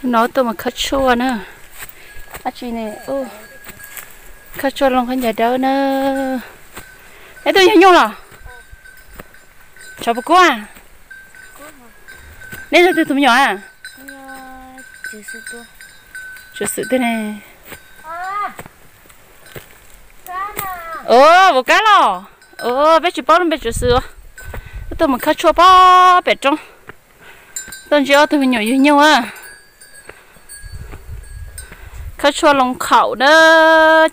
Hnub no tuaj mus khawb tshuaj na. Ab tsi ne, khawb tshuaj loo khaub ncaws dawb na. Neb tuaj yug nyuj los? Tshav puas kub a? Neb yog twg tus me nyuam a? Tswv xwm twg ne? Ua, vauv Kab los? Ua, peb tsis paub lub npe tswv xwm. Wb tuaj mus khawb tshuaj pem roob. Tuaj ntsib ob tug me nyuam yug nyuj a. Khawb tshuaj loo khaum na,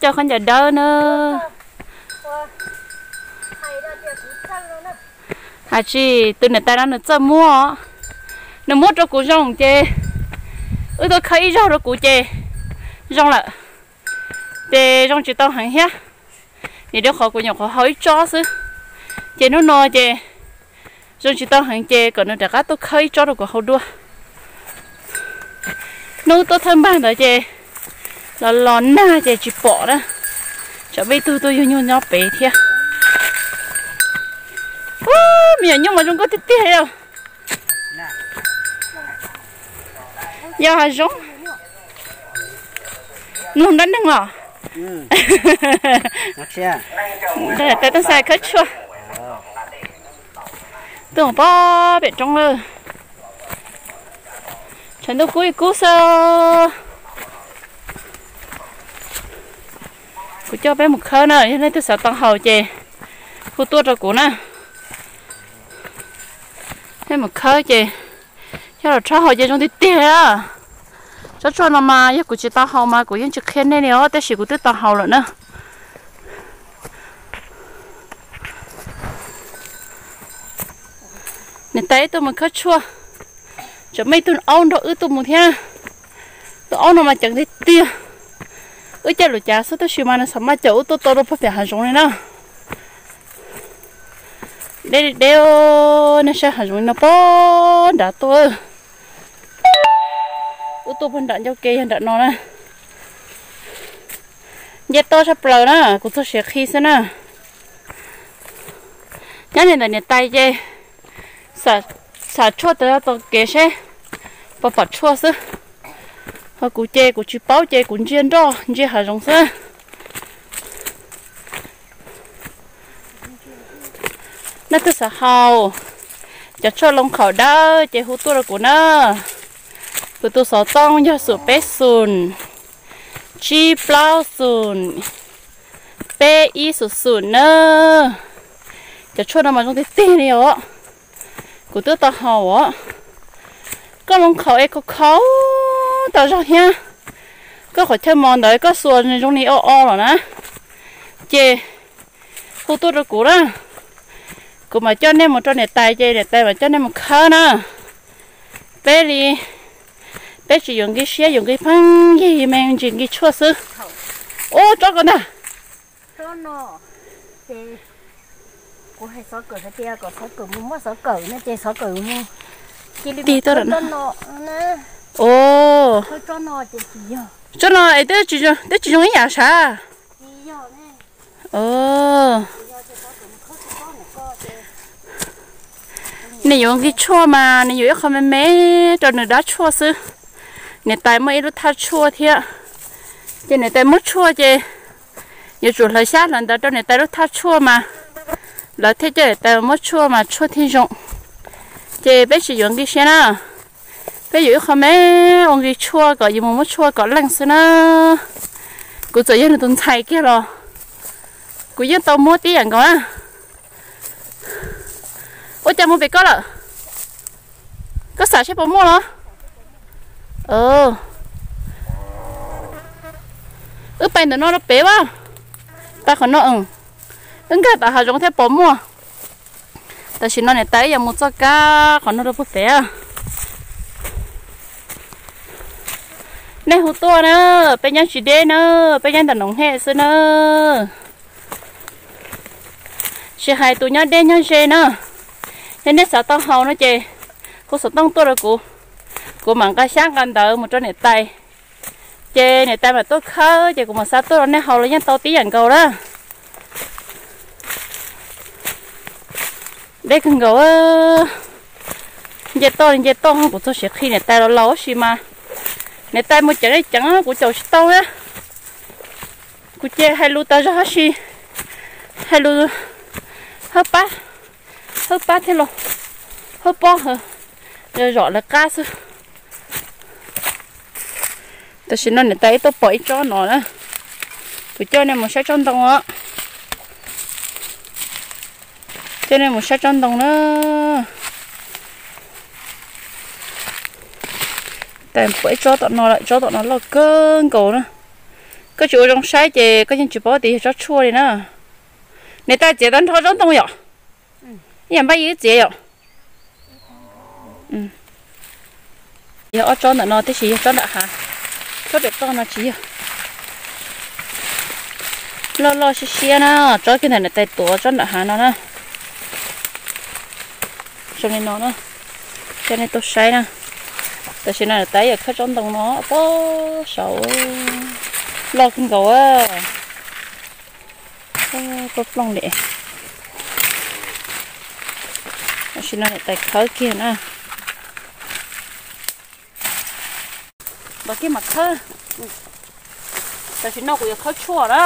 coj khaub ncaws dawb na. Hais tsis, tus niam tais no nws txawj muab, nws muab rau kuv zoo ces wb tuaj khawb ib zaug rau kuv ces zoo lawm. Ces zoo tsis tau heev thiab, vim rau qhov kuv nyuam qhuav hau ib tsob xwb. Ces hnub no ces zoo tsis tau heev ces kom nws rov qab tuaj khawb ib tsob rau kuv hau dua. Hnub tuaj thawj npag ntawd ces los los nag ces tsis pom na, tsam peb tug tuaj yug nyuj nyob pem thiab. Me nyuam nyuj mas zoo nkauj tiag tiag li os. Yog hav zoov. Mloog dab neeg los? Tais Tooj Xais khawb tshuaj. Tuaj mus pem roob lawm. Tshav ntuj kub ib kub xwb. Kuv coj peb mus khawb na, yog leej twg xav tau haus ces hu tuaj rau kuv na. Peb mus khawb ces coj los rhaub haus ces zoo tiag tiag. Tsob tshuaj no mas yog kuv tsis tau haus mas kuv yeej tsis qhia nej li os, tab sis kuv twb tau haus lawm na. Niam tais wb tuaj mus khawb tshuaj, tseem muaj ib tug aub nrog wb tuaj mus thiab. Tus aub no mas ceev tiag tiag. Wb caij lus cav xwb tab sis mas nws xav maj caum wb tuaj tau rau puag pem hav zoov li na. Deb deb, nej saib hav zoov li no puag nrad tuaj. Wb tuaj puag nram ncauj ke yog nram no na. Nce toj sab plaws na, kuv txog siav qhi xwb na. Nyob li ntawm niam tais ces xav tshuaj tau kev seb puas pom tshuaj xwb. Ho kuv ces kuv tsis paub ces kuv ntsia nroj ntsia hav zoov xwb. Nej twg xav haus cov tshuaj loo khaum dawb ces hu tuaj rau kuv na. Kuv tus xov tooj yog xoom peb xoom, tsib plaub xoom, peb ib xoom xoom na. Cov tshuaj no mas zoo tiag tiag li os. Kuv twb tau haus os. Koj loo khaum es khaus khaus tas zog thiab, koj qhov chaw mos ntawd koj xuas zoo li o o los na, ces hu tuaj rau kuv na. Kuv mam coj nej mus rau niam tais ces niam tais mam coj nej mus khawb na. Peb li, peb tsis yuav nqi siab, yuav nqi pheej yig me ntsis nqi tshuaj xwb. Ub, tsob ko ntag. Tsob no ces kuv hais xov kawm hais tias kom xov kawm mus muab xov kawm no ces xov kawm mus tig tuaj no. Tsob no es twb tsis zoo ib yam sav. Nws yuav nqi tshuaj mas nws yuav ib qho me me rau nws dab tshuaj xwb. Niam tais muaj ib lub thaj tshuaj thiab, ces niam tais muab tshuaj ces yuav tsum hlawv xyab hlawv ntawv rau niam tais lub thaj tshuaj mas lawv thiaj coj niam tais muab tshuaj mas tshuaj thiaj zoo. Ces peb tsis yuav nqi siab na, peb yuav ib qho me ua nqi tshuaj kom yus mus muab tshuaj kom leej xwb na. Kuv txawm yog nws tus ntxhais kiag los kuv yeej tau muab tib yam nkaus na. Ua cas mus pem koj lawm? Koj xav saib puas muaj los? Wb pais ntawm no rau pem as. Pais qhov no, wb nkag tom hav zoov thiab puas muaj. Tam sim no niam tais wb yuav mus txoj kab qhov no rau puag pem. Nej hu tuaj na, peb nyob tsis deb na, peb nyob ntawm Noom Hej xwb na. Tsis hais tus nyob deb nyob ze na, yog nej xav tau haus no ces hu xov tooj tuaj rau kuv, kuv mam nqa xyab nqa ntawv mus rau niam tais, ces niam tais mam tuaj khawb ces kuv mam xa tuaj rau nej haus los yeej tau tib yam nkaus na. Deb kawg nkaus. Nce toj li nce toj, kuv txog siav qhi niam tais los laus tab sis mas Niam tais mus ceev li ceev kuv caum tsis tau na. Kuv ces hais lus tas zog tab sis hais lus hawb pab, hawb pab thiab los hawb pob, zom lawv qab xwb. Tam sim no niam tais ib tuaj pom ib tsob no na, kuv coj nej mus saib tsob ntoo os. Coj nej mus saib tsob ntoo na. Tais pom ib tsob tom no lawm, tsob tom no loj kawg nkaus na. Koj tsis ua zoo saib ces koj yeej tsis paub tias yog tsob tshuaj li na. Niam tais txiav tag nrho tsob ntoo yom? Ib yam npaj ywj txiav yom? Yog ob tsob ntawm no tab sis yog tsob nram hav, tsob pem toj no tsis yog. Loj loj siab siab na, tsob kiag ntawm niam tais tuav tsob nram hav no na. Zoo li no na, coj nej tuaj saib na. Tam sim no niam tais yuav khawb tsob ntoo no pob saud, loj kawg nkaus. Koj plooj li. Tam sim no niam tais khawb kiag na. Npam kiag mas khawb. Tam sim no kuv yuav khawb tshuaj na.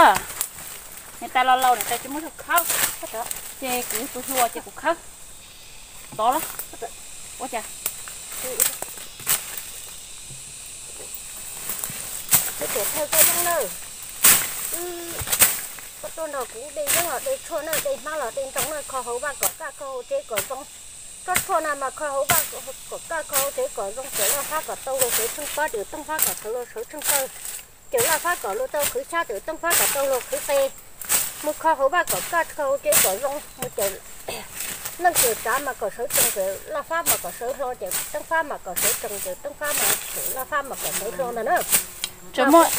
Niam tais los laus niam tais tsis muaj zog khawb, ces kuv yog tus hluas ces kuv khawb. Tod los, ua cas? Tus thawj koj yeej na, koj tuaj nrog kuv de yeeb los de tshuaj na, de hmab los de ntoo na, kho hauv vaj kom kaj, kho hauv tsev kom zoo. Tsob tshuaj na mas kho hauv vaj kom kaj, kho hauv tsev kom zoo, cawm laj fab kom tau luag sawv tsheej pob, cawm tooj fab kom tau luag sawv tsheej taw, cawm laj fab kom luag tau qhwv xyab, cawm tooj fab kom tau luag qhwv qe. Mus kho hauv vaj kom kaj, kho hauv tsev kom zoo, mus cawm neej cawm tsav mas kom sawv tsees, cawm laj fab mas kom sawv hlo, cawm tooj fab mas kom sawv tsees, cawm tooj fab mas, cawm laj fab mas kom sawv hlo ntag na. Tsuas muaj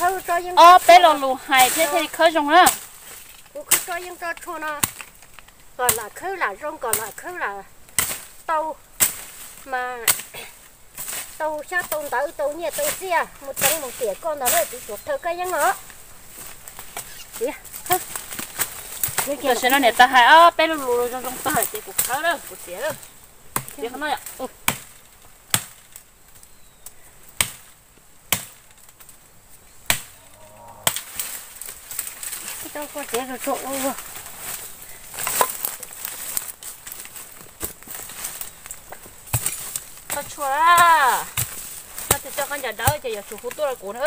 ob peb lo lus hais thiab thiaj li khawb zoo na. Kuv khawb tsob yeeb tsob tshuaj no kom lam khawb lam zoo, kom lam khawb lam tau, mas tau xyab tau ntawv, tau nyiaj tau txiaj, mus tseev mus tiam koj ntag na, tus thawj koj yeej os. Tam sim no niam tais hais ob peb lo lus zoo zoo tag ces kuv khawb lawm, kuv txiav lawm. Txiav qhov no yom. Txhob tshuaj, koj tsis tso koj ncaws dawb ces yuav tsum hu tuaj rau kuv na.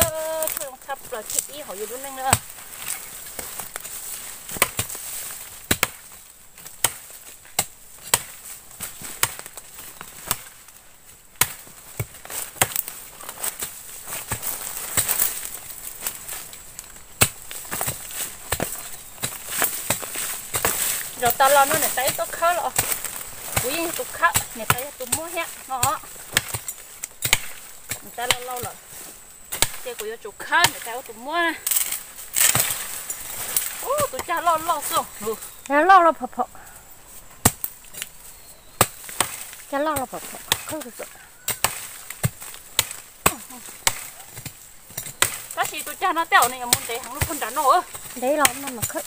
Tshuaj zoo tshaj plaws thib ib hauv yus lub neej na. Zov tas los no niam tais wb tuaj khawb los, kuv yeej yog tus khawb, niam tais yog tus muab thiab no. Niam tais laus laus lawm, ces kuv yuav tsum khawb, niam tais ua tus muab na. Ub, tus cag loj loj xwb. Cag loj los phom phom. Cag loj los phom phom. Tab sis tus cag no tej zaum nws yuav mus ntev heev lub pob nram no. Ntev los no mas khawb.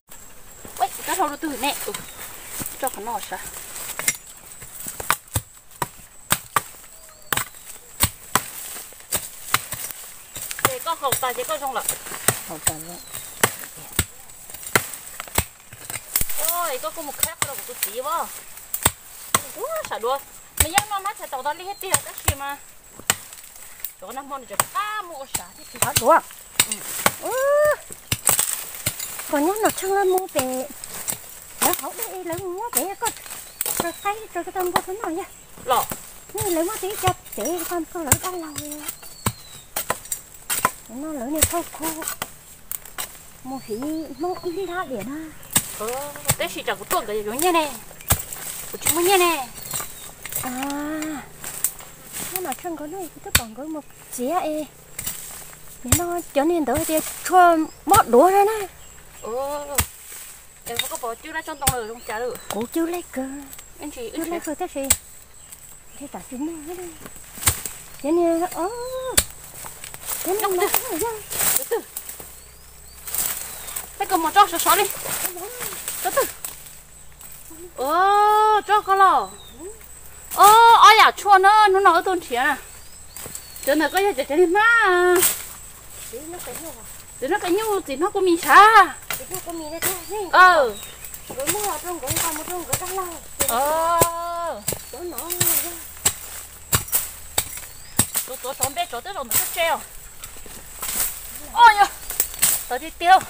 Ua, kab hlau rau twg ne? Tso qhov no sav. Ces koj haus tas ces koj zoo lawm. Haus tas zoo. Ua, koj kuj mus khawb qhov rau kuv tus txiv as. Ua, sav duav. Nws yeej noj hnab tshais taus tas li thiab tiag tab sis mas cov nag hmo nws tseem pab muaj ua sav thiab tiag. Sav duav. Kom nyob Nom Tsheej lawv mus pem, lawv hauv dej lawv mus muab pem, koj raws qaib raws ko taw npua rau noj yog. Los, lawv muab tau ib co pem, koj lawv dab laug. No lawv niag thauj khub mus hiv Hmoob ib lab diam na. Tab sis tsam kuv tuaj nkawd yuav nyiaj ne, kuv tsis muaj nyiaj ne. Nyob Nom Tsheej nkawd no kuv twb pom nkawd mus txiav es, nim no cov niag ntawd tias tshuaj mob duav na na. Koj pom cwb lab tsob ntoo lawm zoo cas lawm? Kuv cwb lej kawg, cwb lej kawg tab sis ntshe tsam tsis muaj. Cov niag, cov niag, peb kawg mus tso sov sov li. Tsob twg? Tsob ko los. Ob yam tshuaj na, hnub no wb tuaj nrhiav na. Cov ntawm koj yog cov tsev niag hmab. Txiv noj qe nyuj, txiv noj kua mis sav. Tuav tuav tsov npe tsov twb zaum ntawm koj tsev os. Os yog, tawv tiag tiag.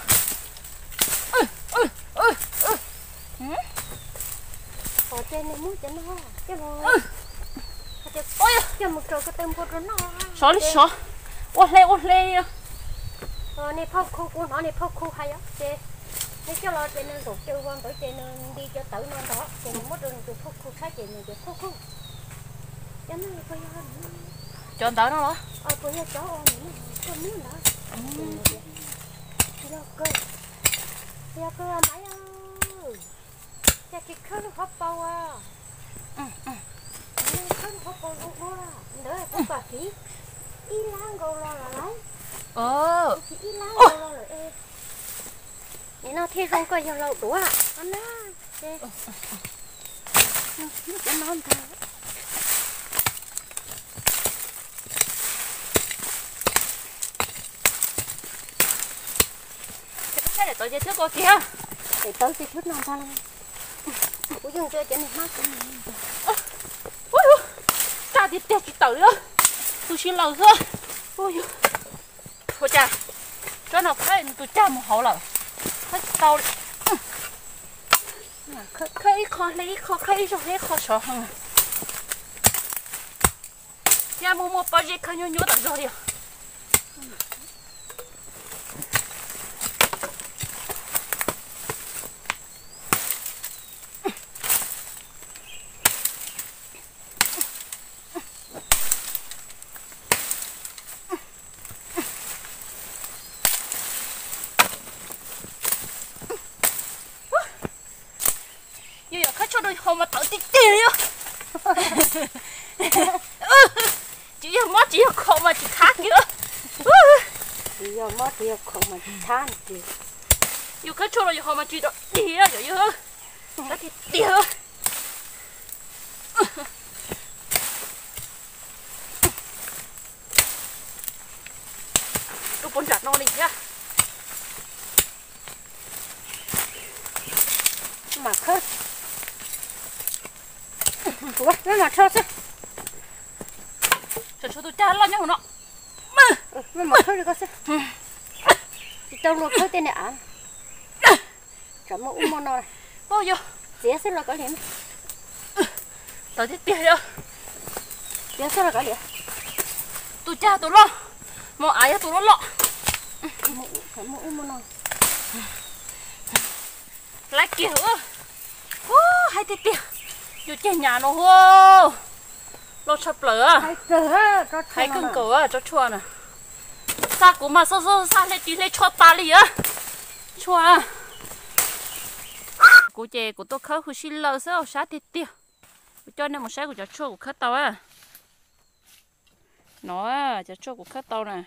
Sov li sov, ua hle ua hle. Nej phauj khu, kuv hnov nej phauj khu hais os ces nej coj los ces nws zaum caw ua ntawd ces nws nti cov tawv no ntag ces nws muab rau nws tus phauj khu saib ces nws tias phauj khu, cov no puas yog, cov ntawd no los puas yog cov uas nws muab koj muab ntawd? Yog kawg, yog kawg mas yog, cas tsis khawb lub hauv paus a? Khawb lub hauv paus zoo dua ntawd kuv pam fiv ib lab nkaus los lawm lauj. Kuv fiv ib lab nkaus los lawm es nim no thiaj zoo koj yog laus duav na. Cov no ntag. Daim tawv ces thwb ko kiag. Daim tawv ces thwb no ntag. Kuv yeej ntsia cov niag hmab kuv. Ua, tsa tiag tiag tsis tawm li. Tus sib laws xwb. Ua cas tsob no khawb tus cag mus hauv lawm, khawb tsis tau li. Khawb ib qho hle ib qho, khawb ib zaug hle ib qho sov heev. Thiab muaj muaj pob zeb khawb nyuab nyuab tam zog li. Yog yog khawb tshuaj rau hauv mas tawv tiag tiag li. Tsis yog mob tsis yog khaum mas tsis thab kiag. Tsis yog mob tsis yog khaum mas tsis thab kiag. Yog khawb tshuaj rau yog hauv mas tsis dog dig yog yog. Thab tiag tiag. Rau puag nram no li thiab. Mam khawb. Kuv mam tsho xwb. Tsho tus cag loj nyob hauv no. Mam khawb li ko xwb. Tsis tau luag khawb tej niag av. Tsam muaj ub muaj no. Txiav xwb los kav liam. Tawv tiag tiag li. Txiav xwb los kav liam. Tus cag tus loj, mos av yog tus loj loj. Muaj ub muaj no. Laiv kiag. Ub, hais tiag tiag, yus ceg nyam no hu, loj tshaj plaws. Hais kawg nkaus tsob tshuaj na. Xa kuv mas xa xa xa hle ris hle tsho tas li a. Tshuaj. Kuv ces kuv tuaj khawb hws sib law xwb, sab tiag tiag. Kuv coj nej mus saib kuv cov tshuaj kuv khawb tau a. No, cov tshuaj kuv khawb tau na,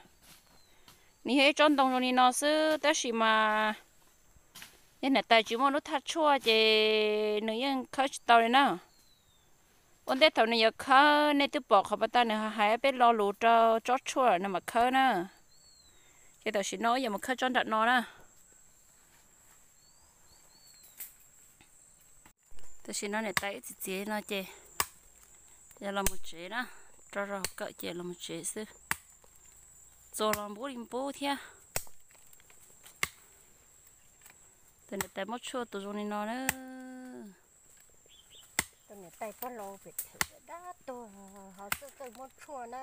nws yog ib tsob ntoo zoo li no xwb tab sis mas yog niam tais tsis muaj lub thaj tshuaj ces nws yeej khawb tsis tau li na. Ua ntej thaum nws yuav khawb nej twb pom qhov pas tas nws hais peb lo lus rau tsob tshuaj nws mam khawb na. Ces tam sim no wb yuav mus khawb tsob nram no na. Tam sim no niam tais wb txiav txiav no ces yog los mus tsev na, rau rau kawm ces los mus tsev xwb. Txuas los npub li npub thiab. Tus niam tais muab tshuaj tus zoo li no na. Tus niam tais pab laus pem them dab tuag ho txawj txawj muab tshuaj na.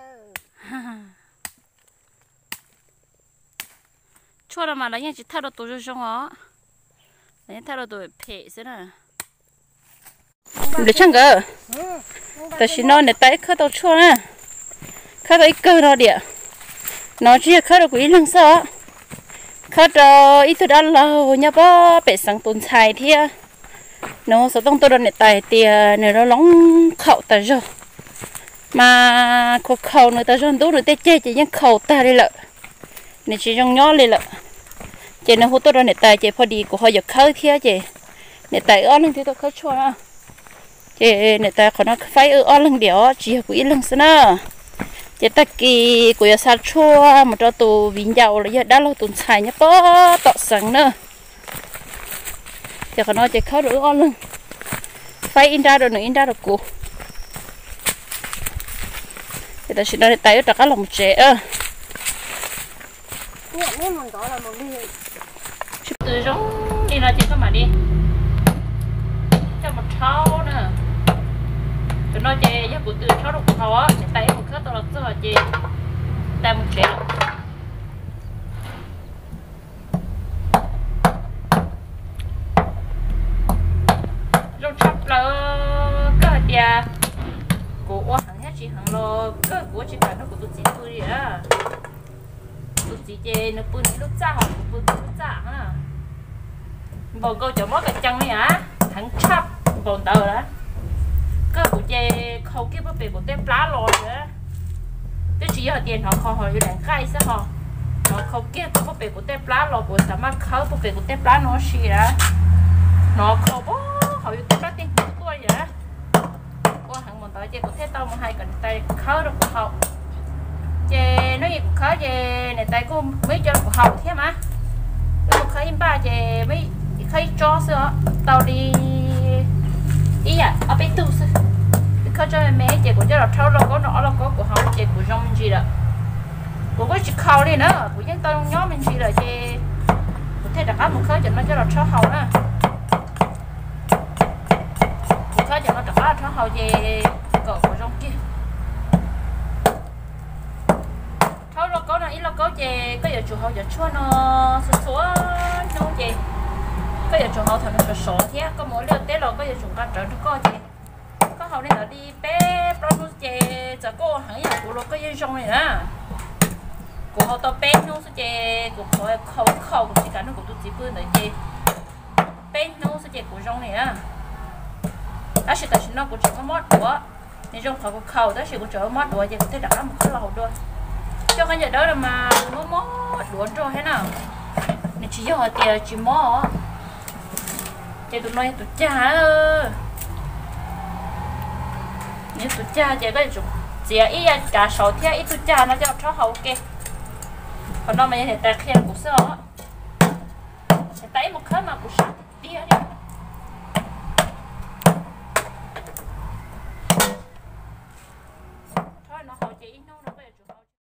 Tshuaj no mas lawv yeej tsis thawj rau tus zoo zoo os, lawv yeej thawj rau tus phem xwb na. Nplej tsheej nkawd, tam sim no niam tais wb khawb tau tshuaj na, khawb tau ib kawg no diam. No tsis yog khawb rau kuv ib leeg xwb os, khawb rau ib tug dab laug nyob pem xeev tus ntxhais thiab. Nws xov tooj tuaj rau niam tais hais tias nws loo loo khaum tas zog, mas khaus khaus nws tas zog ntub nws tej ceg ces yeej khaus tag li lawm, nws tsis zoo nyob li lawm. Ces nws hu tuaj rau niam tais ces pho dis kuv ho yuav khawb thiab ces niam tais wb ob leeg thiaj tuaj khawb tshuaj na. Ces niam tais qhov no faib wb ob leeg diam os, tsis yog kuv ib leeg xwb na. Ces tag kis kuv yuav xa tshuaj mus rau tus viv ncaus los yog dab laug tus ntxhais nyob pem tom xeev na. Ces qhov no ces khawb rau wb ob leeg, faib ib nrab rau nws ib nrab rau kuv. Ces tam sim no niam tais wb rov qab los mus tsev. Tsis tw zoo li no ces koj mam li coj mus rhaub na. Cov no ces yog kuv tw rhaub rau kuv haus, niam tais wb mus khawb tau los txog ces tais mus tsev lawm. Zoo tshaj plaws, kawg hais tias kuv ua heev thiab tsis heev los kawg kuv ua tsis kam nrog kuv tus txiv pw li. Tus txiv ces nws pw nws lub txaj, ho kuv pw kuv lub txaj na. Npaum nkaus cov mob kas cees li a, heev tshaj npaum ntawd lawm. Kawg kuv ces khau kiag puag pem kuv tej plab los lawm. Twb tsis yog tias hnov khau ho yus daim nqaij xwb ho, hnov khau kiag puag pem kuv tej plab los kuv xav maj khawb puag pem kuv tej plab no si lawm. Hnov khau puag hauv yus tej plab tej hnyuv tuaj li lawm. Ua heev npaum ntawd ces kuv thiaj tau mus hais kom niam tais khawb rau kuv haus. Ces hnub ib kuv khawb ces niam tais kuj muab ib co rau kuv haus thiab mas. Wb mus khawb ib npaj ces khawb ib tsob xwb os, tau li ib yam ob peb tug xwb. Wb khawb tsob me me ces kuv coj los rhaub lauj kaub no, ob lauj kaub kuv haus ces kuv zoo me ntsis lawm. Kuv kuj tsis khau li na, kuv yeej tau nyob me ntsis lawm ces kuv thiaj rov qab mus khawb cov no coj los rhaub haus na. Kuv khawb cov no rov qab rhaub haus ces kom kuv zoo kiag. Rhaub lauj kaub no ib lauj kaub ces koj yuav tsum haus cov tshuaj no txhua txhua hnub ces koj yuav tsum haus thaum nws sov sov thiab koj mus ua liaj teb los koj yuav tsum nqa rawv nrog koj ces koj haus li ntawd li peb plaub hnub ces txawm koj ua heev ib yam kuv los koj yeej zoo li na. Kuv haus tau peb hnub xwb ces kuv qhov khau khau kuv tsis kam nrog kuv tus txiv pw ntawd ces peb hnub xwb ces kuv zoo li na. Tab sis tam sim no kuv tseem mob mob duav, nws zoo qhov kuv khau tab sis kuv tseem mob duav ces kuv thiaj rov qab mus khawb los haus dua. Coj khaub ncaws dawb no mas nws mob mob duav nrog thiab na, nws tsis yog hais tias tsis mob. Ces tus no yog tus cag, yog tus cag ces koj yuav tsum txiav ib yav tsav saud thiab ib tug cag no coj rhaub haus ua ke. Qhov no mas yog niam tais qhia kuv xwb os. Niam tais ib mus khawb mas kuv sab tiag tiag li.